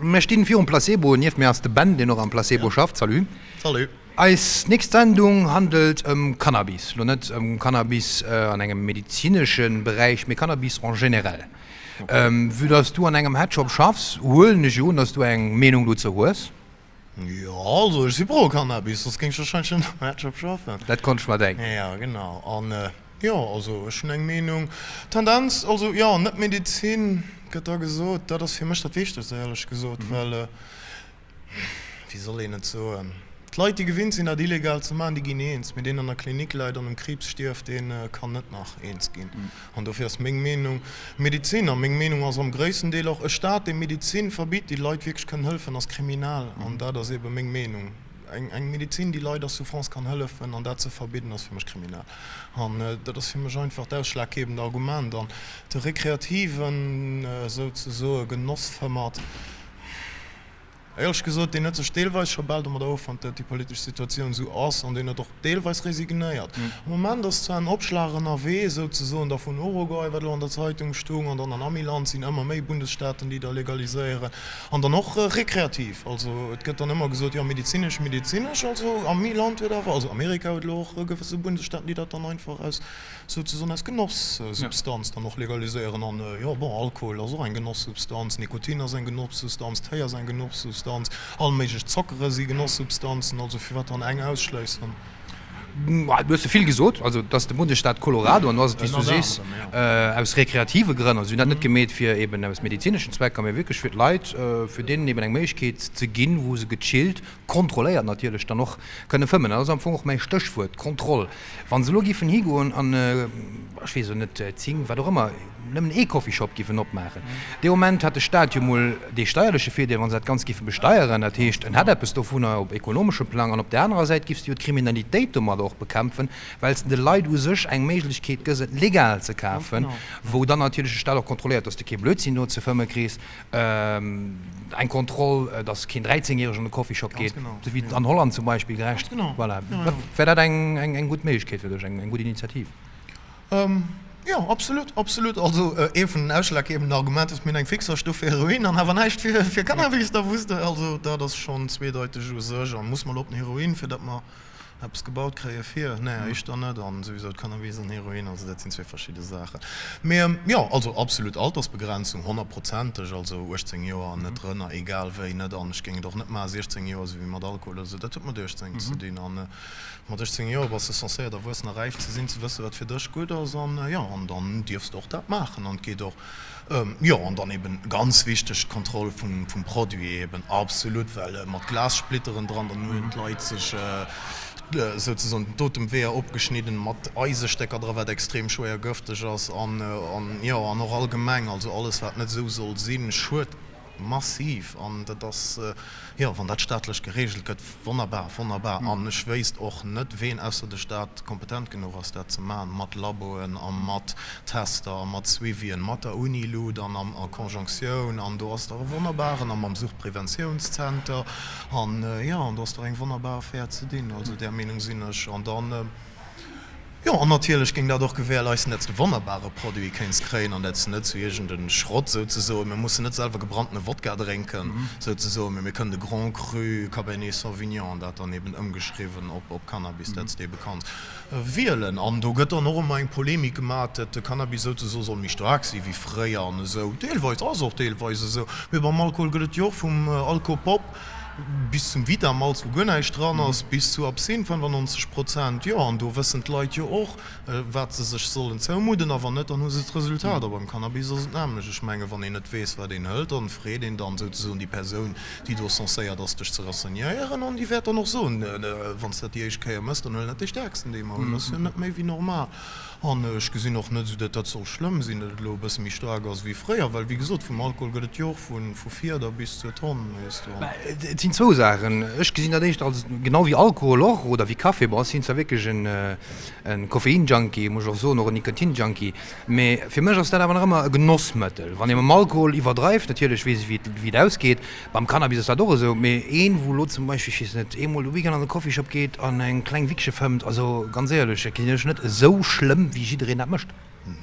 Mir stinn virum Placebo, nieft mir ass de Ben, deen och am Placebo schafft. Salut. Salut. Eis nächst Sendung handelt ëm Cannabis. Lo net ëm Cannabis an engem medezinesche Beräich, mee Cannabis en général. Vue dass du an engem Headshop schaffs, huelen ech un, dass du eng Meenung dozou hues. Jo, also ech si pro Cannabis, soss géing ech warscheinlech net am Headshop schaffen. Dat konnt ech mer denken. Jo, genau. An jo, also ech hunn eng Meenung. Tendenz, also jo, net Medizin gëtt da gesot. Dat ass fir mech dat Wichtegst, éierlech gesot, well, wéi soll een et soen, d'Leit, déi gewinnt sinn, dat illegal ze maachen, déi ginn eens, mee deen an der Klinik läit an um Kriibs stierft, dee kann net nach eens ginn. An dofir ass meng Meenung, Medizin, a meng Meenung ass am gréissten Deel och, e Staat, dee Medizin verbitt, déi Leit wierklech kënnen hëllefen, ass kriminell. An dat ass eebe meng Meenung. Eng, eng Medizin, déi Leit a Souffrance kann hëllefen, an dat ze verbidden, ass fir mech kriminell. An dat ass fir mech einfach d'ausschlaggebend Argument. An de rekreativen, souzesoe Genossfëmmert, Éierlech gesot, deen huet sech deelweis scho bal domadder offonnt, datt déi politesch Situatioun esou ass, an deen huet och deelweis resignéiert. Am Moment ass zwar en Opschlag ënnerwee, souzesoen da vun Uruguay, wat elo an der Zeitung stung, an dann an Amiland sinn ëmmer méi Bundesstaaten, déi da legaliséieren, an dann och rekreativ. Also et gëtt dann ëmmer gesot, jo medezinesch, medezinesch, also Amiland huet awer, also Amerika huet elo och gewësse Bundesstaaten, déi dat dann einfach aus souzesoen als Genossubstanz dann och legaliséieren. An jo, bon, Alkohol ass och eng Genossubstanz, Nikotin ass eng Genossubstanz, Téi ass eng Genossubstanz, all méiglech Zockere si Genossubstanzen, also firwat dann eng ausschléissen? Du hues ze vill gesot. Also et ass de Bundesstaat Colorado, an do ass et, wéi s du sees, aus rekreative Grënn. Also si hunn dat net gemeet fir eben aus medezineschen Zwecker, mee wierklech fir d'Leit, fir deenen eben eng Méiglechkeet ze ginn, wou se gechillt, kontrolléiert natierlech dann och kënne fëmmen. Dat ass am Fong och mäi Stéchwuert, Kontroll. Wa se elo giffen higoen an, ech weess elo net, 10, wat och ëmmer, nëmmen ee Coffeeshop giffen opmaachen, dee Moment hätt de Staat jo mol dee steierleche Virdeel, wa se dat Ganzt giffe besteieren. Dat heescht, en hätt eppes dovunner op ekonomeschem Plang. An op där anerer Säit giffs de jo d'Kriminalitéit domadder och bekämpfen, well s de de Leit u sech eng Méiglechkeet gëss, et legal ze kafen, wou dann natierlech de Staat och kontrolléiert, dass de kee Blödsinn do ze fëmme kriss. Eng Kontroll, dass keen 13 Järegen an de Coffeeshop geet, sou wéi an Holland zum Beispill gerecht. Voilà. Wär dat eng gutt Méiglechkeet fir dech, eng gutt Initiativ? Jo, absolut, absolut. Also ee vun den ausschlaggebenden Argumenter ass, mir hunn eng Fixerstuff fir Heroin an awer näischt fir Cannabis. Da wusst de, also dat ass schonn zweedeiteg u sech. A muss mer elo op den Heroin, fir datt mer Eppes gebaut kréie fir? Nee, éischter net. An souwisou Cannabis an Heroin, also dat sinn zwee verschidde Saachen. Mee jo, also absolut Altersbegrenzung, honnertprozenteg, also 18 Joer an net drënner, egal wéi, net. An ech géing et och net maachen, 16 Joer, esou wéi mat Alkohol oder esou, dat huet mat 18 ze dinn. An mat 18 Joer bass de censéiert erwuessen a räif ze sinn, ze wëssen, wat fir dech gutt ass. An jo, an dann dierfs de och dat maachen. An et geet och. Jo, an dann eben ganz wichteg d'Kontroll vum Produit eben, absolut, well mat Glassplitteren dran, dann hunn d'Leit sech souzesoen d'Otemweeër opgeschnidden, mat Eisestécker dran, wat extrem schwéier gëfteg ass an jo, an och allgemeng, also alles wat net esou soll sinn, schued Massiv! An dat ass, jo, wann dat staatlech geregelt gëtt, wonnerbar, wonnerbar. An ech wéisst och net, ween ausser de Staat kompetent genuch ass, dat ze maachen, mat Laboen a mat Tester a mat Suivien, mat der Unilu dann a Conjonctioun. An do ass dach e wonnerbaren, a mam Suchtpräventiounszenter, an, jo, an do ass dach eng wonnerbar Affär ze dinn. Also där Meenung sinn ech. An dann. Jo, an natierlech géing dat och gewährleisten, dat s de wonnerbare Produit kéints kréien an dat s de net zu iergend e Schrott souzesoen, mir mussen net selwer gebrannte Wodka drénken souzesoen, mee mir kënnen de Grand Cru Cabernet Sauvignon, an dat dann eben ëmgeschriwwen op op Cannabis, dat s de ebe kanns wielen. An do gëtt dann och ëmmer eng Polemik gemaat, dat de Cannabis souzesoe soll méi staark si wéi fréier an esou. Deelweis ass och deelweis esou, mee beim Alkohol gëtt et jo och vum Alkopop, Bis zum Vitamalz, wou guer näischt dran ass, bis zu Absinthe, 95 Prozent, jo. An do wëssen d'Leit jo och, wat se sech sollen zoumudden. A wann net, dann hu se d'Resultat. A beim Cannabis ass et d'nämmlecht. Ech menge wann een net weess, wat een hëlt, dann freet een dann souzesoen déi Persoun, déi do censéiert ass, dech ze renseignéieren. An déi wäert dann och soen, Wann s dat déi éischt Kéier méchs, dann huel net dee stäerksten, dee mer hunn. Dat ass jo net méi wéi normal. An ech gesinn och net esou, datt dat soll schlëmm sinn, datt et elo e bësse méi staark ass wéi fréier, well wéi gesot, vum Alkohol gëtt et jo och vu Fieder bis zur Tonn, weess du. Mä et sinn zwou Saachen. Ech gesinn dat éischter als, genau wéi Alkohol och, oder wéi Café, bon, ech sinn zwar wierklech en Koffein-Junkie, muss ech och soen, och en Nikotin-Junkie, mä fir mech ass dat awer nach ëmmer e Genossmëttel. Wann ee mam Alkohol iwwerdreift, natierlech weess ech, wéi et ausgeet, Beim Cannabis ass dat och esou, mee een, wou elo zum Beispill, ech weess net, eemol de Weekend an de Coffeeshop geet an eng kleng Wickche fëmmt, also ganz éierlech, dat gesinn ech net esou schlëmm, wéi jiddereen dat mécht.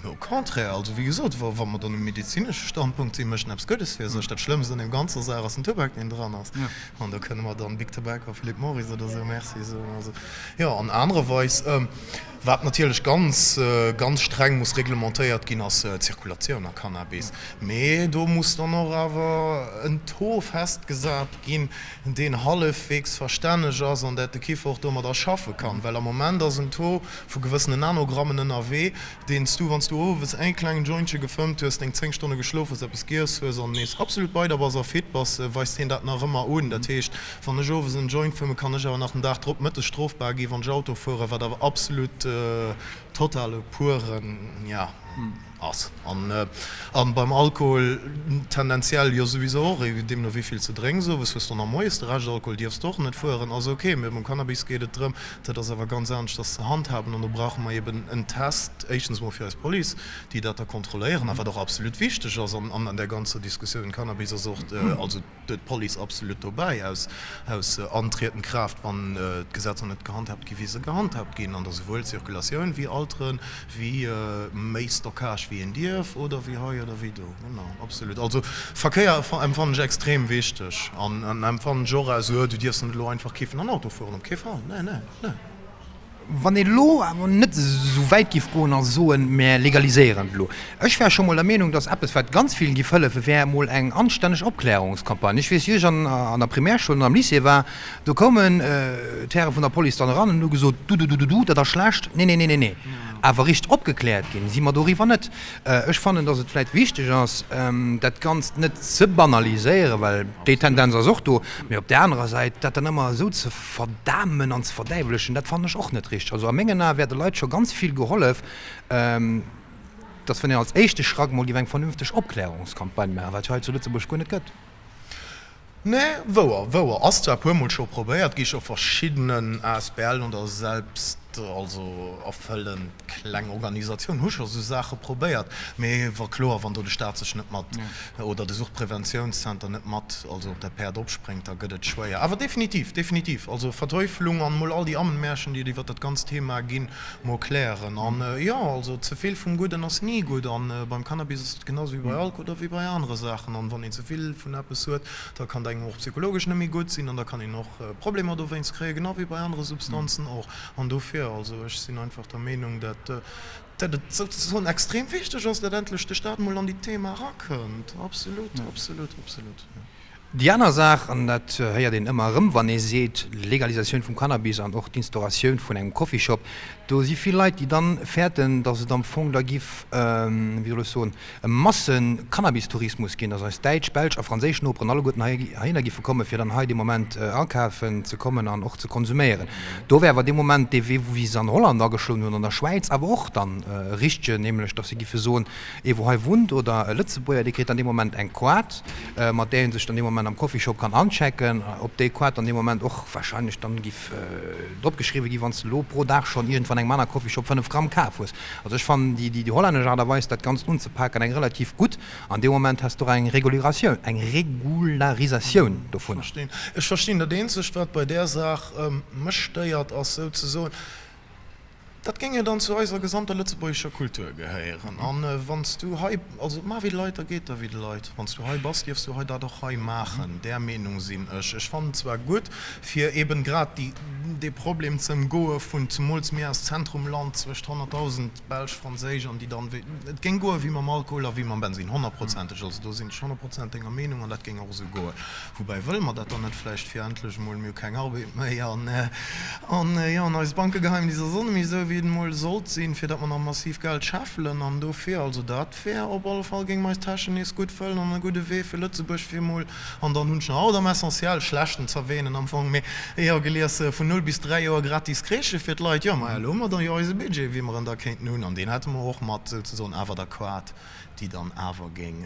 Au contraire, also wéi gesot, wa mer dann um medezinesche Standpunkt sinn, mécht en eppes Guddes fir sech. Dat Schlëmmst an deem ganzer Saach ass den Tubak, deen dran ass. An do kënne mer dann Big Tobacco a Philip Morris oder esou Merci soen. Also jo, an anererweis, wat natierlech ganz, ganz streng muss reglementéiert ginn, ass d'Zirkulatioun a Cannabis. Mee do muss dann och awer en Taux festgesat ginn, deen hallefweegs verstänneg ass an dat de Kiffer och domadder schaffe kann. Well am Moment ass en Taux vu gewëssenen Nanogrammen ënnerwee, deen s du, wann s du owes en klengen Jointche gefëmmt hues, deng 10 Stonne geschlof hues, eppes giess hues an nees absolut bei der bass a fit bass, weist hien dat nach ëmmer un. Dat heescht, wann ech owes en Joint fëmmen, kann ech awer nach den Dag drop mëttes strofbar gi wann ech Auto fueren, wat awer absolut totale puren, ja. Ass. An beim Alkohol tendenziell jo souwisou och, deemno wéi vill s de drénks owes, hues dann nach moies de Rescht Alkohol, dierfs de och net fueren, ass ok. Mee beim Cannabis geet et drëm, dat ass awer ganz aneschters ze handhaben an do brauche mer eben en Test, éischtens emol fir eis Police, déi dat da kontrolléieren a wat och absolut wichteg ass an där ganzer Diskussioun Cannabis ass och, also d'Police absolut dobäi aus aus antrietend Kraaft, wann d'Gesetzer net gehandhaabt gi wéi se gehandhaabt ginn, an da souwuel Zirkulatioun wéi Alteren, wéi méi Stockage wéi een dierf oder wéi hei oder wéi do. Genau, absolut. Also Verkéier empfannen ech extrem wichteg an empfannen ech och als, du dierfs net elo einfach kiffen an Auto fueren, op kee Fall, nee, nee, nee. Wann een elo awer net esou wäit giff goen a soen, mär legaliséieren et elo. Ech wär scho mol der Meenung, dass eppes, wat ganz vill giff hëllefen, wär emol eng anstänneg Opklärungscampagne. Ech weess, wéi ech an der Primärschoul an am Lycée war, do koumen d'Häre vun der Police dann eran an hu gesot, Du, du, du, du, du, dat ass schlecht, nee, nee, nee, nee, nee. Awer richteg opgekläert ginn si mer doriwwer net. Ech fannen, dass et vläit wichteg ass, dat Ganzt net ze banaliséieren, well déi Tendenz ass och do, mee op där anerer Säit dat dann ëmmer esou ze verdamen an ze verdäiwlechen, dat fannen ech och net richteg. Also a mengen Ae wär de Leit scho ganz vill gehollef, dass wann een als éischte Schrack mol géif eng vernünfteg Opklärungscampagne maachen, wat jo hei zu Lëtzebuerg guer net gëtt. Nee, wouer, wouer. Ass zwar e puer mol scho probéiert gi, scho verschiddenen ASBLen oder selbst, also erfëllend kleng Organisatiounen hu scho sou Saache probéiert, mee wa kloer, wann do de Staat sech net mat oder de Suchtpräventiounszenter net mat, also op dat Päerd opspréngt, da gëtt et schwéier. Awer definitiv, definitiv, also Verteufelung an mol all déi Ammenmärchen, déi et iwwert dat ganzt Thema ginn, mol klären. An jo, also ze vill vum Gudden ass ni gutt. An beim Cannabis ass et genau sou wéi bei Alkohol oder wéi bei anere Saachen. An wann een ze vill vun eppes huet, da kann et engem och psychologesch net méi gutt sinn an da kann een och Problemer dowéinst kréien, genau wéi bei anere Substanzen och. An dofir, also ech sinn einfach der Meenung, dat dat et souzesoen extrem wichteg ass, dat endlech de Staat mol an déi Thema erakënnt. Absolut, absolut, absolut, jo. Déi aner Saach, an dat héiert een ëmmer erëm, wann ee seet Legalisatioun vum Cannabis an och d'Instauratioun vun engem Coffeeshop, do si vill Leit, déi dann fäerten, datt et am Fong da giff, wéi soll ech soen, e Masse-Cannabis-Tourismus ginn, datt eis däitsch, belsch a franséisch Noperen alleguerten heihinner giffe kommen, fir dann hei dee Moment akafen ze kommen an och ze konsuméieren. Do wär awer dee Moment dee Wee, wéi se an Holland ageschloen hunn, an der Schwäiz awer och dann e richtegen, nämlech datt se giffe soen, Ee wou hei wunnt oder e Lëtzebuerger, dee kritt dann dee Moment eng Koart, mat där ee sech dann dee Moment am Coffeeshop kann anchecken. Op déi Koart dann dee Moment och wahrscheinlech dann giff drop geschriwwe gi wann s de elo pro Dag schonn iergendwann engem aner Coffeeshop 5 Gramm kaf hues. Also ech fannen déi déi hollännesch Aart a Weis dat Ganzt unzepaken eng relativ gutt. An dee Moment häss de och eng Reguliratioun, eng Regularisatioun dovunner. Ech verstinn. Dat eenzegt wat bei där Saach mech stéiert ass souzesoen, Dat géing jo dann zu eiser gesamter lëtzebuergescher Kultur gehéieren. An wann s du hei, also maach wéi de Leit, da geet der wéi de Leit. Wann s du hei bass, dierfs du hei dat och hei maachen. Där Meenung sinn ech. Ech fannen et zwar gutt, fir eben grad déi, dee Problem ze ëmgoe vun, zemools mir aus Zentrumland, zwëscht 100.000 Belsch, Franséisch an déi dann wéi, et géing goe wéi mam Alkohol a wéi mam Bensin, honnertprozenteg. Also do sinn ech 100 Prozent denger Meenung an dat géing och esou goen. Woubäi wëlle mer dat dann net vläicht fir endlech emol, mir hu keng Arbeed méi an an jo an eist Bankegeheimnis ass och net méi esou wéi et emol sollt sinn, fir datt mer nach massiv Geld scheffelen an dofir, also dat wär op alle Fall, géing mer eis Täschen nees gutt fëllen an e gudde Wee fir Lëtzebuerg fir emol an dann hunn ech nach haut am Essentiel, schlechten z'erwähnen am Fong, mee jo gelies, vun 0 bis 3 Joer gratis Crèche fir d'Leit, jo maja elo hu mer da jo eise Budget wéi mer en da kéinten hunn an deen hätte mer och mat souzesoen awer der Quart déi dann awer géing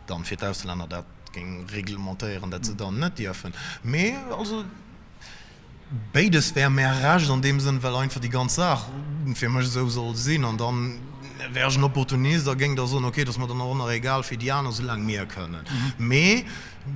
dann fir d'Auslänner dat géing reglementéieren, dat se dann net dierfen. Mee also béides wär mär recht an deem Sënn, well einfach déi ganz Saach fir mech esou soll sinn. An dann wär ech en Opportunist a géing da soen, okay, dat ass mer dann och nach egal fir déi aner, soulaang mir kënnen. Mee.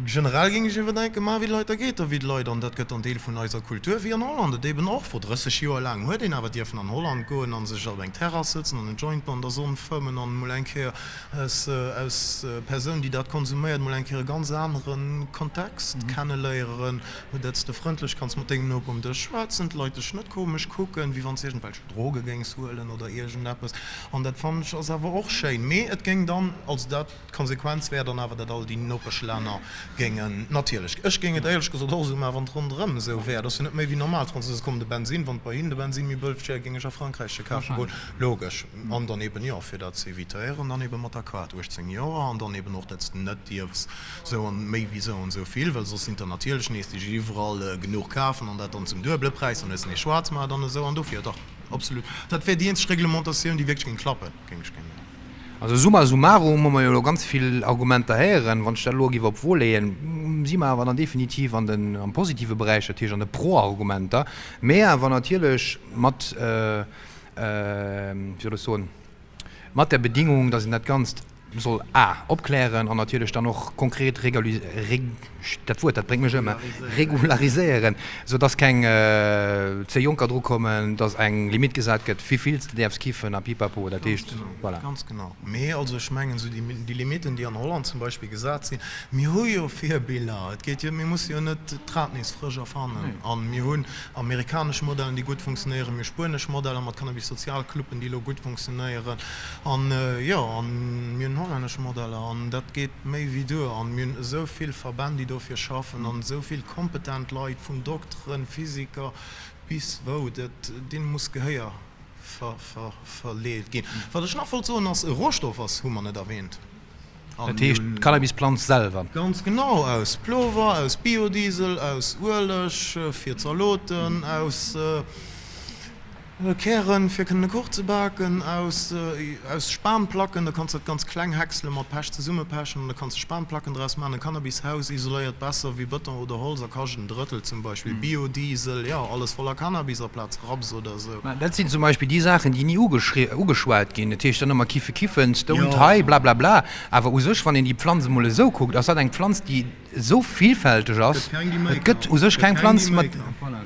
Generell géing ech ewer denken, ma wéi de Leit ergeet, da wéi de Leit, an dat gëtt dann Deel vun eiser Kultur, wéi an Holland et eben och wor. 30 Joer laang huet een awer dierfen an Holland goen a sech op eng Terrass sëtzen an en Joint an der Sonn fëmmen an emol eng Kéier aus aus Persoun, déi dat konsuméiert, emol eng Kéier e ganz anere Kontext kenneléieren, wou dat s de frëndlech kanns mat dengem Noper um Dësch schwätzen, d'Leit dech net komesch kucken, wéi wann s iergendwelch Droge géings huelen oder iergendeppes. An dat fannen ech ass awer och schéin. Mee et géing dann, also dat. D'Konsequenz wär dann awer, datt all déi Nopeschlänner géingen, natierlech, ech géing et éierlech gesot och esou maachen, wann et ronderëm esou wär, dat ass jo net méi wéi normal, d'Fransouse kommen de Bensin, wann bei hinnen de Bensin méi bëlleg wär, géing ech a Frankräich e kafe goen, logesch. An dann eben, jo, fir dat ze evitéieren, dann ebe mat der Kaart, 18 Joer, an dann eben och, datt s de net dierfs esou an méi wéi esou an esou vill, well soss sinn der natierlech nees déi déi iwwerall genuch kafen an dat dann zum duebele Präis, dann hues de nees Schwaarzmaart an esou, an dofir, dach, absolut, dat wär déi eenzeg Reglementatioun, déi wierklech géing klappen, géing ech géing. Also summa summarum hu mer jo elo ganz vill Argumenter héieren. Wann ech dat elo géif op d'Wo leeën, si mer awer dann definitiv an den, am positive Beräich, dat heescht an de Pro-Argumenter, mä awer natierlech mat, wéi soll ech soen, mat der Bedingung, dass een dat Ganzt soll a opklären an natierlech dann och konkret dat Wuert, dat bréngt mech ëm, regulariséieren, sou dass keng ze Jonker dru kommen, dass eng Limitt gesat gëtt, wéi vill s de däerfs kiffen a pipapo. Dat heescht, voilà. Ganz genau. Mee also ech mengen, esou déi Limitten, déi an Holland zum Beispill gesat sinn, mir hu jo Virbiller, et geet jo, mir musse jo net d'Rad nees frësch erfannen. A mir hunn amerikanesch Modellen, déi gutt funktionéieren, mir hu spuenesch Modeller mat Cannabis-Sozialcluben, déi elo gutt funktionéieren. An jo, an mir hunn hollännesch Modeller an dat geet méi wéi duer. An mir hunn esou vill Verbänn, déi dofir schaffen an esou vill kompetent Leit, vun Dokteren, Physiker bis wou, dat, deene muss Gehéier verleet ginn. Wat ech nach wollt soen ass, e Rohstoff ass, hu mer net erwähnt. Dat heescht d'Cannabisplanz selwer? Ganz genau, aus Plover, aus Biodiesel, aus Ueleg fir Zaloten, aus. Kären fir kënnen e Kuch ze baken, aus aus Spanplacken, da kanns de dat ganz kleng häckselen, mat Pech zesummepechen an da kanns de Spanplacken draus maachen. E Cannabishaus isoléiert besser wéi Bëton oder Holz a kascht en Drëttel zum Beispill. Biodiesel, jo alles voller Cannabis aplaz Raps oder sou. Mä dat sinn zum Beispill déi Saachen, déi ni ugeschwat ginn. Et heescht dann ëmmer kiffe kiffen, stoned high, blablabla. Awer u sech, wann een déi Pflanz emol esou kuckt, ass dat eng Pflanz, déi esou villfälteg ass, et gëtt u sech keng Planz mat.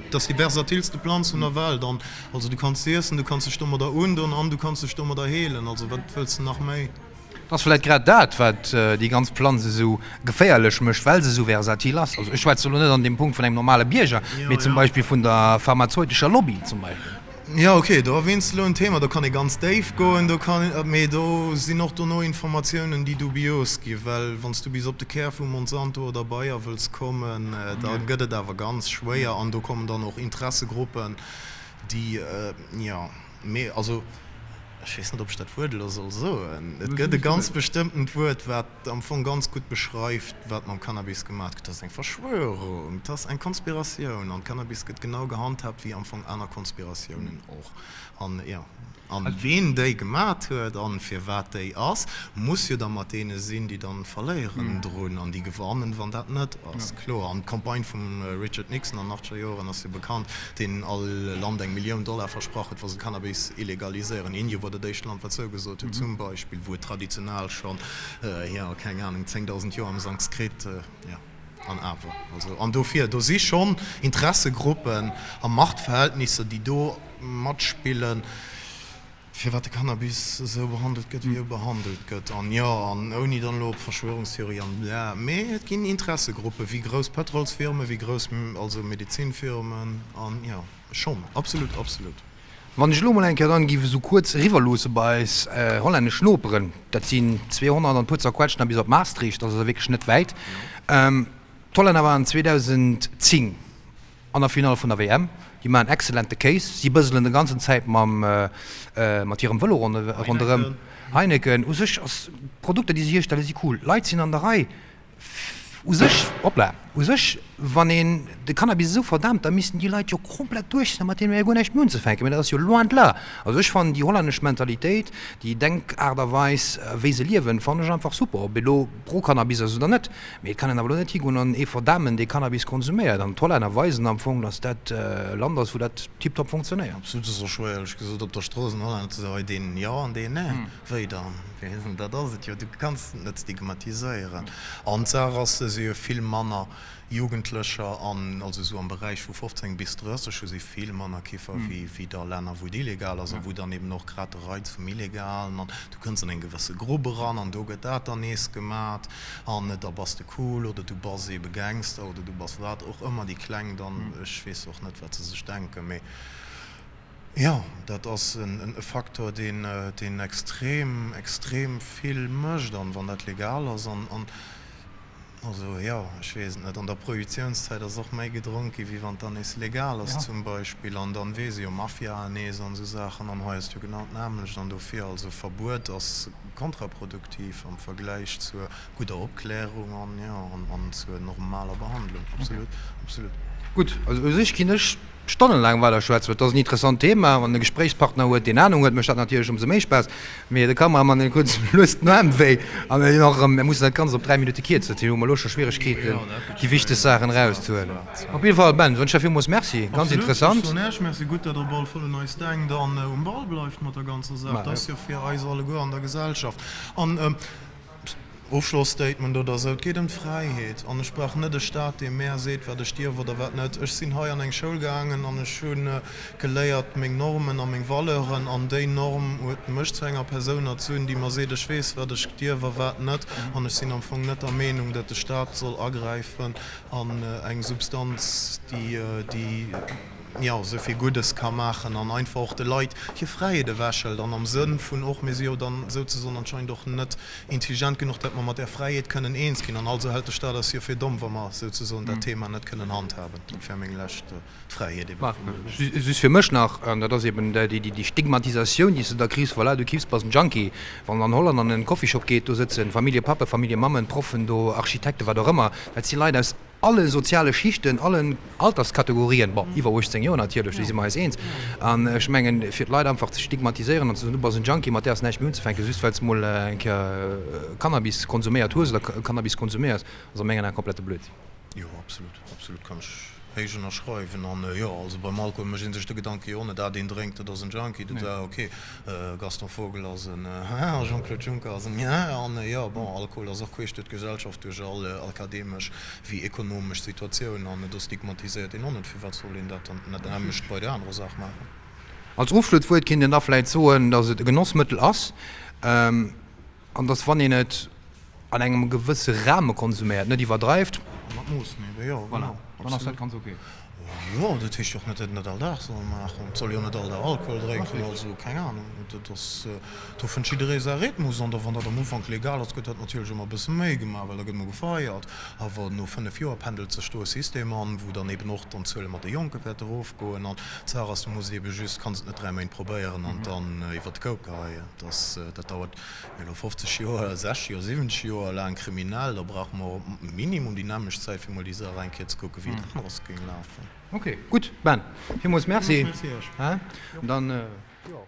Et ass déi versatilste Planz vun der Welt an also du kanns se iessen, du kanns dech domadder undon an du kanns dech domadder heelen, also wat wëlls de nach méi? Et ass vläit grad dat, wat déi ganz Planz esou geféierlech mécht, well se esou versatil ass. Also ech schwätze elo net an deem Punkt vun engem normale Bierger, mee zum Beispill vun der pharmazeutescher Lobby zum Beispill. Jo, ok, do erwähns de elo en Thema, do kann ee ganz déif goen, do kann, mee do sinn och dono Informatiounen, déi dubios ginn, well wann s du bis op de Kär vu Monsanto oder Bayer wëlls kommen, da gëtt et awer ganz schwéier an do kommen dann och Interessegruppen, déi, jo, mee also ech weess net, ob ech dat Wuert elo soll soen, et gëtt e ganz bestëmmtent Wuert, wat. am Fong ganz gutt beschreift, wat mam Cannabis gemaat gëtt. Dat ass eng Verschwörung, dat ass eng Konspiratioun an Cannabis gëtt genau gehandhaabt wéi am Fong aner Konspiratiounen och. An jo, an ween déi gemaat huet an firwat déi ass, muss jo da mat deene sinn, déi dann verléieren drun an déi gewannen, wann dat net ass. Kloer. An d'Campagne vum Richard Nixon an den achtzeger Joeren ass jo bekannt, deen all Land eng Millioun Dollar versprach huet, wa se Cannabis illegaliséieren. Indien wor dat éischt Land, wat zougesot huet, zum Beispill, wou et traditional schonn, jo, keng Ahnung, 10.000 Joer am Sanskrit, jo, an awer, also, an dofir, do si schonn Interessegruppen a Machtverhältnisser, déi do matspillen, firwat de Cannabis esou behandelt gëtt, wéi e behandelt gëtt. An jo, an ouni dann elo op Verschwörungstheorie an bla, mee et ginn Interessegruppen, wéi grouss Pëtrolsfirmen, wéi grouss, also Medezinfirmen, an jo, schonn, absolut, absolut. Wann ech elo mol eng Kéier dann giff esou kuerz eriwwer luusse bei eis hollännesch Noperen, dat sinn 200 an e puer zerquetscht nach bis op Maastricht, dat ass also wierklech net wäit. D'Hollänner waren 2010 an der Finall vun der WM, déi maachen excellente Kéis, si bëselen de ganzen Zäit mam mat hirem Vëlo ronderëm. Heineken, u sech ass d'Produkter déi se hierstellen si cool, d'Leit sinn an der Rei. U sech, hoppla. U sech, wann een de Cannabis esou verdaamt, da missten déi Leit jo komplett duerch sinn a mat deenen huet jo guer näischt méi unzefänken. Mä dat ass jo loin de là. Also ech fannen déi hollännesch Mentalitéit, déi Denkaart a Weis, wéi se liewen, fannen ech einfach super. Ob ee lo pro Cannabis ass oder net, mee et kann een awer lo net higoen an ee verdaamen, dee Cannabis konsuméiert. An d'Hollänner weisen am Fong, datt dat e Land ass, wou dat tiptop funktionéiert. Absolut, et ass och schwéier, éierlech gesot, op der Strooss en Hollänner ze soen, hei deen jo an deen nee. Wéi dann? Dat ass et jo, du kanns et net stigmatiséieren. An d'Saach ass, se si jo vill manner Jugendlecher an, also esou am Beräich vu 15 bis 30 hu si vill manner Kiffer wéi wéi da Länner wou et illegal ass a wou dann eben och grad de Reiz vum Illegalen an du kënns an eng gewësse Grupp eran an do gëtt dat dann nees gemat an da bass de cool oder du bass ebe Gangster oder du bass wat och ëmmer. Déi Kleng dann, ech weess och net wat se sech denken, mee. Jo, dat ass e Facteur, deen extrem, extrem vill mécht. An wann dat legal ass an, also jo, ech weess et net, an der Prohibitiounszäit ass och méi gedronk gi wéi wann et dann nees legal ass zum Beispill. An dann weess ee jo, Mafiaen nees an esou Saachen. An hei ass et jo genau d'nämmlecht. An dofir, also Verbuet ass kontraproduktiv am Vergläich zur gudder Opklärung an, jo, an zur normaler Behandlung. Absolut, absolut. Gutt, also u sech ginn ech Stonnelaang weider schwätzen, well et ass en interessant Thema. Wann e Gespréichspartner huet, deen Anung huet, mécht dat natierlech ëmsou méi Spaass. Mee de Kameramann, deen huet lues den Aarm wéi a mir hunn och erëm, mir mussen dat Ganzt op 3 Minutte kierzen, dat heescht, hu mer elo scho Schwieregkeeten, déi wichteg Saachen erauszehuelen. Op jidde Fall, Ben, wënsch der villmools Merci, ganz interessant. Absolut, ech soen Iech Merci. Gutt, datt Der op alle Fall un eis denkt an um Ball bleift mat der ganzer Saach. Dat ass jo fir eis alleguer an der Gesellschaft. An Ofschlosstatement oder esou. Et geet ëm d'Fräiheet an ech brauch net e Staat, dee mär seet, wat ech dierf oder wat net. Ech sinn hei an eng Schoul gaangen an ech hu geléiert meng Normen a meng Valeuren an déi Norm huet mech zu enger Persoun erzunn, déi mer seet, ech weess, wat ech dierf a wat net. An ech sinn am Fong net der Meenung, datt de Staat soll agräifen an eng Substanz, déi, déi, jo, esou vill Guddes ka maachen an einfach och de Leit hir Fräiheet ewechhëlt an am Sënn vun och, mir si jo dann souzesoen anscheinend och net intelligent genuch, datt mer mat där Fräiheet kënnen eens ginn an also hält de Staat eis jo fir domm, wa mer souzesoen dat Thema net kënnen handhaben. Dat wär meng lescht, d'Fräiheet ebe vum Mënsch. Just fir mech nach, an dat ass eben déi Stigmatisatioun, déi s de da kriss, voilà, du kiffs, bass en Junkie. Wann an Holland an en Coffeeshop geet, do sëtzen Familljepappen, Familljemammen, Proffen do, Architekten, wat och ëmmer, dat si Leit aus alle soziale Schichten, allen Alterskategorien, bon, iwwer 18 Joer natierlech, do si mer eis eens. An ech mengen, fir d'Leit einfach ze stigmatiséieren an ze soen, du bass en Junkie, mat där ass näischt méi unzefänken, just well s de mol eng Kéier Cannabis konsuméiert hues oder Cannabis konsuméiers, ass a mengen Aen komplette Blödsinn. Jo, absolut, absolut, kann ech héich ënnerschreiwen. An jo, also beim Alkohol mécht ee sech de Gedanke jo och net, ah, deen drénkt, dat ass en Junkie, dat, ah, ok, Gaston Vogel ass en a Jean-Claude Juncker ass en an jo, bon, Alkohol ass och queesch duerch d'Gesellschaft, duerch all akademesch wéi ekonomesch Situatioun an do stigmatiséiert een och net. Firwat soll een dat dann net anescht bei der anerer Saach maachen? Als Ofschlusswuert kinnt een da vläit soen, datt et e Genossmëttel ass an datt wann een et an engem gewësse Rahme konsuméiert, net iwwerdreift. Mat Moossen eben, jo, genau. Dann ass dat ganz ok. Jo, dat heescht jo och net, datt een dat all Dag soll maachen. Et soll jo net all Dag Alkohol drénken, also keng Anung. Dat ass, do fënnt jidderee säi Rhythmus. An da wann dat am Ufank legal ass, gëtt dat natierlech ëmmer e bësse méi gemaach, well da gëtt emol gefeiert. Awer no 5 Joer pendelt sech do e System an, wou dann eben och dann d'Zuele mat de Jonke wäerte erofgoen. An d'Saach ass, du muss et ebe just, kanns et net 3 Méint probéieren an dann iwwer d'Koup geheien. Dat, dat dauert Mir elo 50 Joer, 60 Joer, 70 Joer laang kriminell, da brauche mer op minimum déi nämmlecht Zäit, fir mol déi Saach eng Kéier ze kucken, wéi et aneres géing lafen. Ok, gutt Ben, villmools Merci. Merci Iech. Dann, jo.